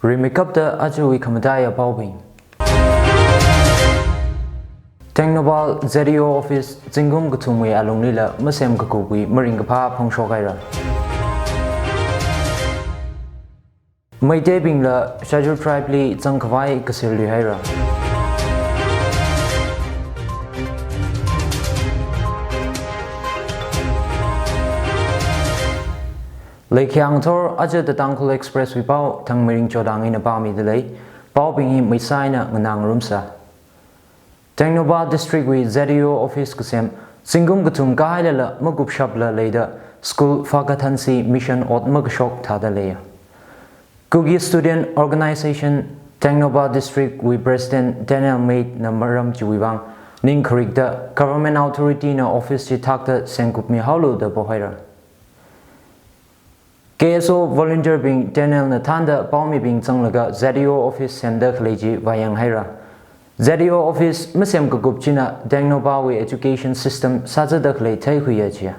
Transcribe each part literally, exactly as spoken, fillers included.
Rimeikapta ajawui khamataiya paobing. Tengnoupal Z D O office zingkum kathumwui alunglila masemkakupwui maringkaphā phongshok haira. Meiteibingla Scheduled Tribe li zangkhavai kasir luihaira. Leikhiang thor aja The Tangkhul Express wui pao Thangmeiring Chodang eina pāmida lei. Paobing hi maisai eina nganāngarumsa. Tengnoupal District wui Z D O office kasem zingkum kathum kahailala makupshapla leida school phākathansi mission ot makashok thāda leiya. Kuki Student Organization Tengnoupal District wui President Daniel Mate na maram chiwui vang ning kharikta government authority na office chi thakta sengkupmi haolu da pohaira. K S O volunteer bing Daniel na thānda paomibing zanglaga Z D O office semda khalei chi vāyang haira. Z D O office masemkakup china Tengnoupal wui education system sāzada khalei theikhuiya chiya.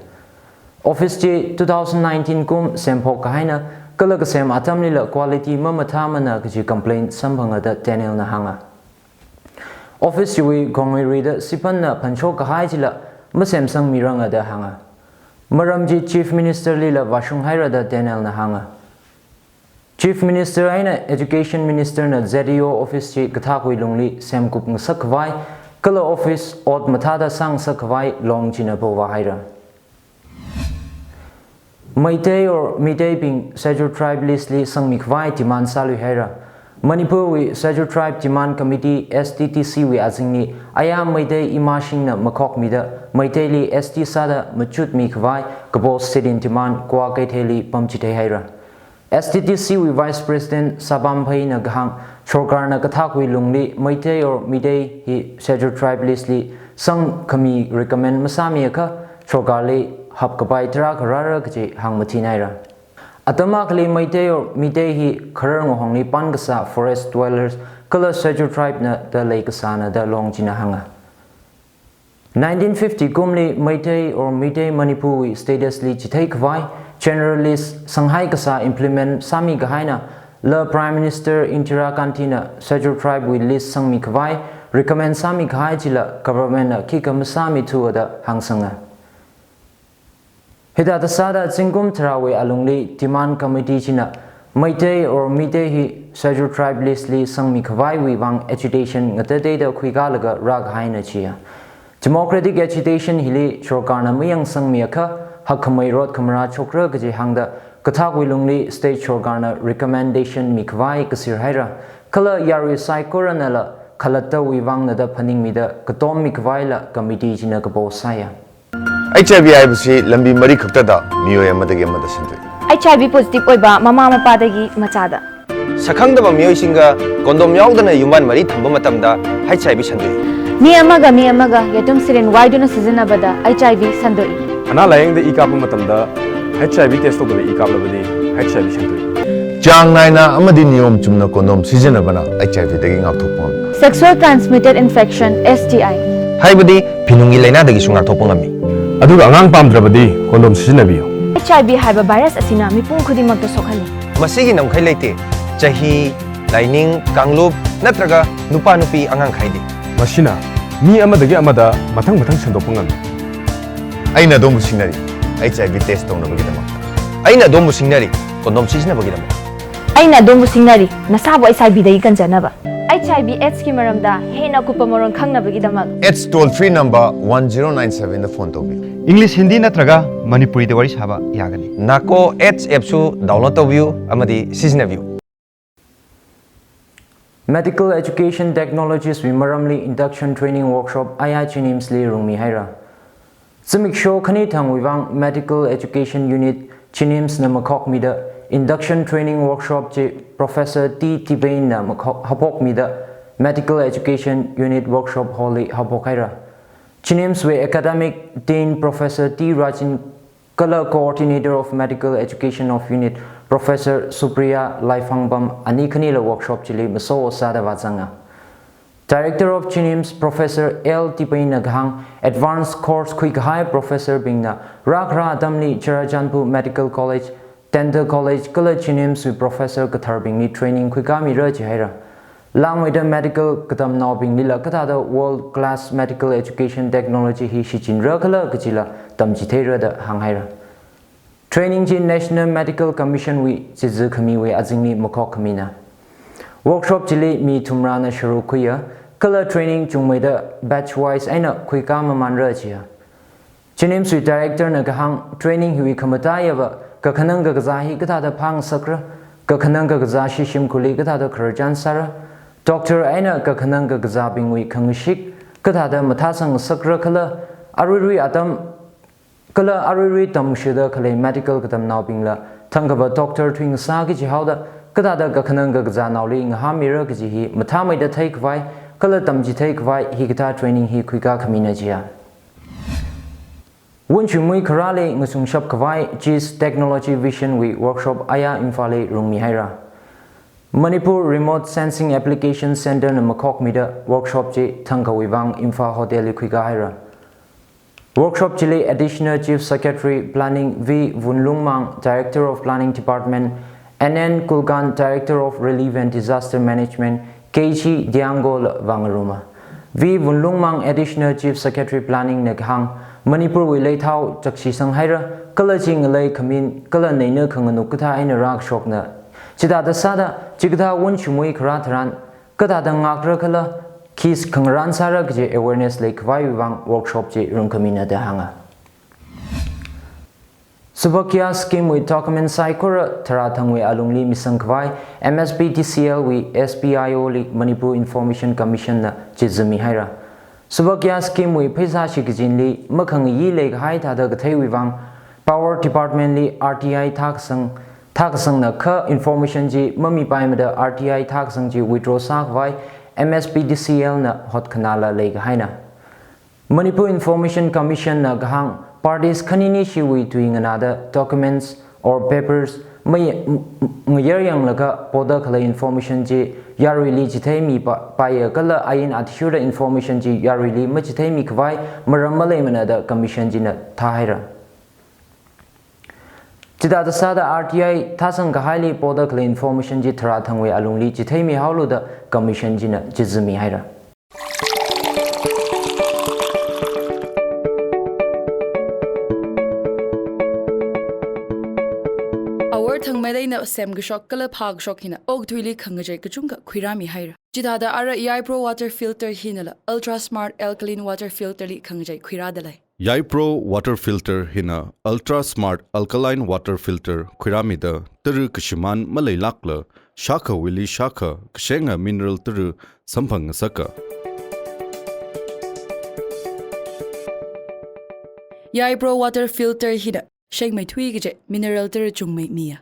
Office chi two thousand nineteen kum semphok kahaina, kala kasem atamlila quality mamathāmana kaji complaint samphanga da Daniel na hānga. Office chiwui khongwui rida siphanna phanshok kahai chila masemsangmiranga da hānga. Maram chi Chief Minister lila vāshung haira da Daniel na hānga. Chief Minister eina Education Minister na Z D O office chi kathakwui lungli semkup ngasak khavai, kala office ot mathāda sāngasak khavai long china povā haira. Meitei or Meiteibing Scheduled Tribe list li sangmi khavai demand sālui haira. Manipur wui Scheduled Tribe Demand Committee, S T T C wui azingli aya Meitei imashingna makhokmida Meiteili S T sāda machutmi khavai kapo sit-in demand Kawah Keitheli pamchithei haira. S T T C wui Vice President Sapam Phei na kahāng, sorkarna kathakwui lungli Meitei or Meitei hi Scheduled Tribe list li sangkhami recommend masāmiakha sorkarli hapkapai tarākha rāra kaji hāngmathin haira. Atam akhali Meitei or Meitei hi kharar ngahongli pan kasā forest dwellers kala Scheduled Tribe na da lei kasāna da long china hānga. Nineteen fifty kumli Meitei or Meitei Manipur wui status li chithei khavai general list sanghai kasā implement sāmi kahaina, la Prime Minister Indira Gandhi na Scheduled Tribe wui list sangmi khavai recommend sāmi kahai chila government na khikha masāmithuwa da hāngsanga. Hithāda sāda zingkum tharāwui alungli demand committee china Meitei or Meitei hi Scheduled Tribe list li sangmi khavaiwui vang agitation ngatateida khuikalaga rākahaina chiya. Democratic agitation hili sorkarna mayangsangmiakha hakkhamei rot khamara chokra kaji hāngda kathakwui lungli state sorkarna recommendation mikhavai kasir haira. Kala yarui saikoranala khalattawui vangna da phaningmida katommi khavaila committee china kapo sāya. H I V ꯍꯥꯏꯕꯁꯤ ꯂꯝꯕꯤ ꯃꯔꯤ ꯈꯛꯇꯗ ꯃꯤꯑꯣꯏ ꯑꯃꯗꯒꯤ ꯑꯃꯗ ꯁꯟꯗꯣꯛꯏ꯫ H I V positive ꯑꯣꯏꯕ ꯃꯃꯥ ꯃꯄꯥꯗꯒꯤ ꯃꯆꯥꯗ꯫ ꯁꯛꯈꯪꯗꯕ ꯃꯤꯑꯣꯏꯁꯤꯡꯒ condom ꯌꯥꯎꯗꯅ ꯌꯨꯝꯕꯥꯟ ꯃꯔꯤ ꯊꯝꯕ ꯃꯇꯝꯗ H I V ꯁꯟꯗꯣꯛꯏ꯫ ꯃꯤ ꯑꯃꯒ ꯃꯤ ꯑꯃꯒ ꯌꯦꯇꯨꯝ syringe ꯋꯥꯏꯗꯨꯅ ꯁꯤꯖꯤꯟꯅꯕꯗ H I V ꯁꯟꯗꯣꯛꯏ꯫ ꯑꯅꯥ ꯂꯥꯌꯦꯡꯗ ꯏ ꯀꯥꯞꯄ ꯃꯇꯝꯗ H I V test ꯇꯧꯗꯅ ꯏ ꯀꯥꯞꯂꯕꯗꯤ H I V ꯁꯟꯗꯣꯛꯏ꯫ ꯆꯥꯡ ꯅꯥꯏꯅ ꯑꯃꯗꯤ ꯅꯤꯌꯣꯝ ꯆꯨꯝꯅ condom ꯁꯤꯖꯤꯟꯅꯕꯅ H I V ꯗꯒꯤ ꯉꯥꯛꯊꯣꯛꯄ ꯉꯝꯃꯤ꯫ Sexual transmitted infection, S T I꯫ ꯍꯥꯏꯕꯗꯤ ꯐꯤꯅꯨꯡꯒꯤ ꯂꯥꯏꯅꯥꯗꯒꯤꯁꯨ ꯉꯥꯛꯊꯣꯛꯄ ꯉꯝꯃꯤ꯫ ꯑꯗꯨꯒ ꯑꯉꯥꯡ ꯄꯥꯝꯗ꯭ꯔꯕꯗꯤ condom ꯁꯤꯖꯤꯟꯅꯕꯤꯌꯨ꯫ H I V ꯍꯥꯏꯕ virus ꯑꯁꯤꯅ ꯃꯤꯄꯨꯝ ꯈꯨꯗꯤꯡꯃꯛꯇ ꯁꯣꯛꯍꯜꯂꯤ꯫ ꯃꯁꯤꯒꯤ ꯉꯝꯈꯩ ꯂꯩꯇꯦ꯫ ꯆꯍꯤ, ꯂꯥꯏꯅꯤꯡ, ꯀꯥꯡꯂꯨꯞ ꯅꯠꯇ꯭ꯔꯒ ꯅꯨꯄꯥ ꯅꯨꯄꯤ ꯑꯉꯥꯡ ꯈꯥꯏꯗꯦ꯫ ꯃꯁꯤꯅ ꯃꯤ ꯑꯃꯗꯒꯤ ꯑꯃꯗ ꯃꯊꯪ ꯃꯊꯪ ꯁꯟꯗꯣꯛꯄ ꯉꯝꯃꯤ꯫ ꯑꯩꯅ ꯑꯗꯣꯝꯕꯨ ꯁꯤꯡꯅꯔꯤ, H I V test ꯇꯧꯅꯕꯒꯤꯗꯃꯛ꯫ ꯑꯩꯅ ꯑꯗꯣꯝꯕꯨ ꯁꯤꯡꯅꯔꯤ, condom ꯁꯤꯖꯤꯟꯅꯕꯒꯤꯗꯃꯛ꯫ ꯑꯩꯅ ꯑꯗꯣꯝꯕꯨ ꯁꯤꯡꯅꯔꯤ, ꯅꯁꯥꯕꯨ H I V ꯗꯒꯤ ꯀꯟꯖꯅꯕ꯫ H I V AIDS ꯀꯤ ꯃꯔꯝꯗ ꯍꯦꯟꯅ ꯑꯀꯨꯞꯄ ꯃꯔꯣꯜ ꯈꯪꯅꯕꯒꯤꯗꯃꯛ꯫ AIDS toll free number one zero nine seven ꯗ phone ꯇꯧꯕꯤꯌꯨ꯫ English, Hindi ꯅꯠꯇ꯭ꯔꯒ ꯃꯅꯤꯄꯨꯔꯤꯗ ꯋꯥꯔꯤ ꯁꯥꯕ ꯌꯥꯒꯅꯤ꯫ NACO AIDS app ꯁꯨ download ꯇꯧꯕꯤꯌꯨ ꯑꯃꯗꯤ ꯁꯤꯖꯤꯟꯅꯕꯤꯌꯨ꯫ Medical Education Technologies ꯋꯤ ꯃꯔꯝꯂꯤ induction training workshop ꯑꯌꯥ JNIMS ꯂꯤ ꯔꯨꯡꯃꯤ ꯍꯥꯏꯔ꯫ ꯆꯃꯤꯛꯁꯣ ꯈꯅꯤ ꯊꯪꯋꯤ ꯋꯥꯡ Medical Education Unit JNIMS ꯅ ꯃꯈꯣꯛ ꯃꯤꯗ induction training workshop ꯆꯤ Professor T Tibein ꯅ ꯃꯈꯣꯛ ꯍꯥꯄꯣꯛ ꯃꯤꯗ Medical Education Unit workshop hall ꯂꯤ ꯍꯥꯄꯣꯛ ꯍꯥꯏꯔ꯫ JNIMS ꯋꯤ academic dean Professor T Rajin ꯀꯂ Coordinator of Medical Education of Unit Professor Supriya Laiphangbam ꯑꯅꯤ ꯈꯅꯤꯂ workshop ꯆꯤꯂꯤ ꯃꯁꯣ ꯑꯣꯁꯥꯗ ꯋꯥꯆꯪꯉ꯫ Director of JNIMS Professor L Tipaina ꯒꯍꯥꯡ advanced course ꯈꯨꯏ ꯀꯍꯥꯏ professor ꯕꯤꯡꯅ ꯔꯥꯛ ꯔꯥ ꯑꯇꯝꯂꯤ Churachandpur Medical College Dental College kala JNIMS wui professor katharbingli training khuikāmira jihaira. Langmeida medical katamnaobinglila kathāda world class medical education technology hi shichinra khala kajila tamchitheira da hānghaira. Training chi National Medical Commission wui chizi khamiwui azingli makhok khamina. Workshop chili mi thumrana sharuk khuiya, kala training chungmeida batch wise eina khuikā mamanra jiya. JNIMS wui director na kahāng training hiwui khamataiya va kakhanang kakazā hi kathāda phāngasakra, kakhanang kakazāshi shimkhurli kathāda khararchan sāra, doctor eina kakhanang kakazābingwui khangashik kathāda mathāsangngasakra kala aruirui atam kala aruirui tamshida khalei medical katamnaobingla thangkava doctor thuingasā kaji haoda kathāda kakhanang kakazānaoli ngahānmira kaji hi mathāmeida theikhavai kala tamchitheikhavai hikathā training hi khuikā khamina jiya. Wunchimui kharāli ngasungshap khavai JIS Technology Vision wui workshop aya Imphalli rungmihaira. Manipur Remote Sensing Application Centre na makhokmida workshop chi thangkhawui vang Imphal Hotel li khuikāhaira. Workshop chili Additional Chief Secretary Planning V Vunlungmang, Director of Planning Department, N N Kulkarni, Director of Relief and Disaster Management, K G Diango la vāngaruma. V Vunlungmang Additional Chief Secretary Planning na kahāng, Manipur wui leithao chakshisang haira, kala chi ngalei khamin, kala neina khanganuk kathā eina rākashokna. Chithāda sāda, chikathā wunchimui kharā tharan, kathāda ngakra kala, khi khangarān sāra kaji awareness leikhavaiwui vang workshop chi rungkhamina da hānga. Subhagya Scheme wui document saikora tharā thangwui alungli misangkhavai M S P D C L wui S P I O li Manipur Information Commission na chizumi haira. Subhagya Scheme wui pheisā shikachinli makhangayi leikahai thāda katheiwui vang Power Department li R T I thākasang, thākasangna kha information chi mamipaimada R T I thākasang chi withdraw sākhavai M S P D C L na hotkhanāla leikahaina. Manipur Information Commission na kahāng parties khanini shiwui tui nganāda documents or papers mai m- m- ngayaryanglaga poda khalei information chi yaruili chitheimi pa- paiya kala ain athishurda information chi yaruili machitheimikhavai maram maleimana da commission china thāhaira. Chithāda sāda R T I thāsangkahaili poda khalei information chi tharā thangwui alungli chitheimi haolu da commission china chizumi haira. Awor Thangmeilei na semkashok kala phākashok hina okathuili khangachei kachungkha khuirāmi haira. Chithāda ara Yaipro water filter hinala ultra smart alkaline water filter li khangachei khuirāda lei. Yaipro water filter hina ultra smart alkaline water filter khuirāmida tara kashimān maleilākla shākhawuili shākha kashenga mineral tara samphangngasaka. Yaipro water filter hina shengmeithui kaje mineral tara chungmei miya.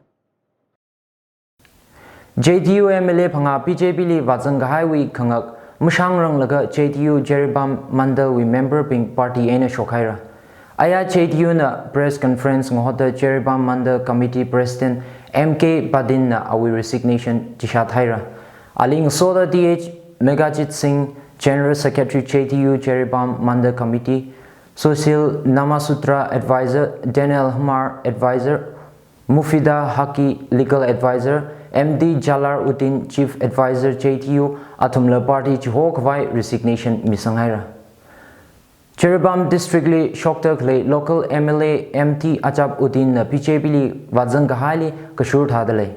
J D U M L A phangā B J P li vāzangkahaiwui khangak mashāngranglaga J D U Jiribam Mandal wui member bing party eina shokhaira. Aya J D U na press conference ngahoda Jiribam Mandal Committee President M K Padin na awui resignation chishat haira. Ali ngasoda Th Meghajit Singh, General Secretary J D U Jiribam Mandal Committee, Sushil Namasutra, Advisor, Daniel Hmar, Advisor, Mufida Haki, Legal Advisor, M D Jalaluddin, Chief Advisor J D U, athumla party chihokhavai resignation misanghaira. Jiribam District li shokda khalei local M L A M T Ajabuddin na B J P li vāzangkahaili kashur thāda lei.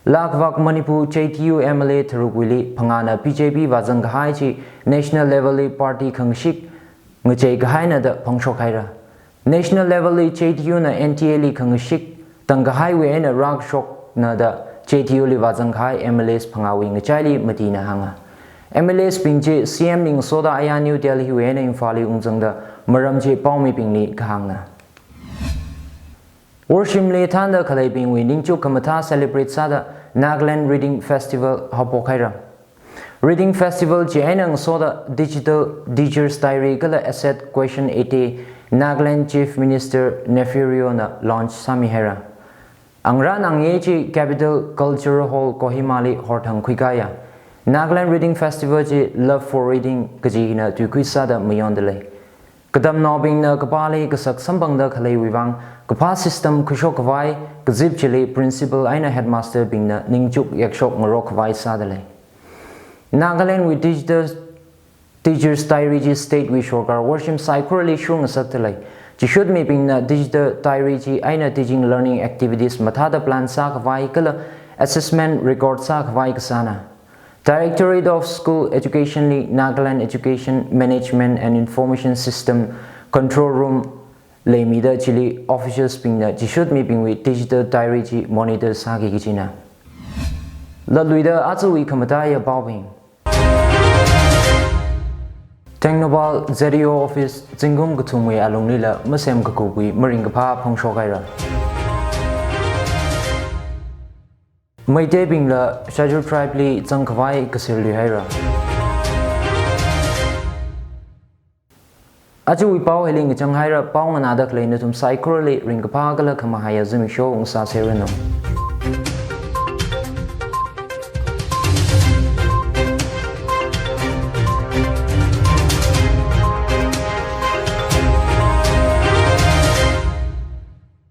Lākvak Manipur J D U M L A tharukwuili phangāna B J P vāzangkahai chi national level li party khangashik ngacheigahaina da phongshokhaira. National level li J D U na N D A li khangashik tangkahaiwui eina rākashokna da J D U li vāzangkahai M L As phangāwui ngachaili matina hānga. M L As bing chi C M li ngasoda aya New Delhi wui eina Imphal li ungzangda maram chi paomibingli kahāngna. Worshimli thānda khaleibingwui ningchuk khamathā celebrate sāda Nagaland Reading Festival haophok haira. Reading Festival chi eina ngasoda Digital Teacher's Diary kala Essay Question Eight A Nagaland Chief Minister Neiphiu Rio na launch sāmi haira. Angrān angye chi Capital Cultural Hall Kohima li horthang khuikāya. Nagaland Reading Festival chi Love for Reading kaji hina tuikui sāda mayonda lei. Katamnaobingna kapāli kasak samphangda khaleiwui vang, kaphā system khuishok khavai, kazip chili principal eina headmaster bingna ningchuk yakshok ngarok khavai sāda lei. Nagaland wui Digital Teachers Diary chi state wui sorkar worshim saikorali shurngasakda lei. Chishutmibingna Digital Diary chi eina teaching learning activities mathāda plan sākhavai kala assessment record sākhavai kasāna. Directorate of School Education li Nagaland Education Management and Information System Control Room leimida chili officials bingna chishutmibingwui digital diary chi monitor sāki kachina. Latluida ajawui khamataiya paobing. Tengnoupal Z D O office zingkum kathumwui alunglila masem kakupwui maringkaphā phongshok haira. Meiteibingla Scheduled Tribe li zangkhavai kasil luihaira. Ajawui pao hili ngachang haira, pao nganāda khalei nathum saikorali ringkaphā kala khamahaiya zimiksho ngasāseranu.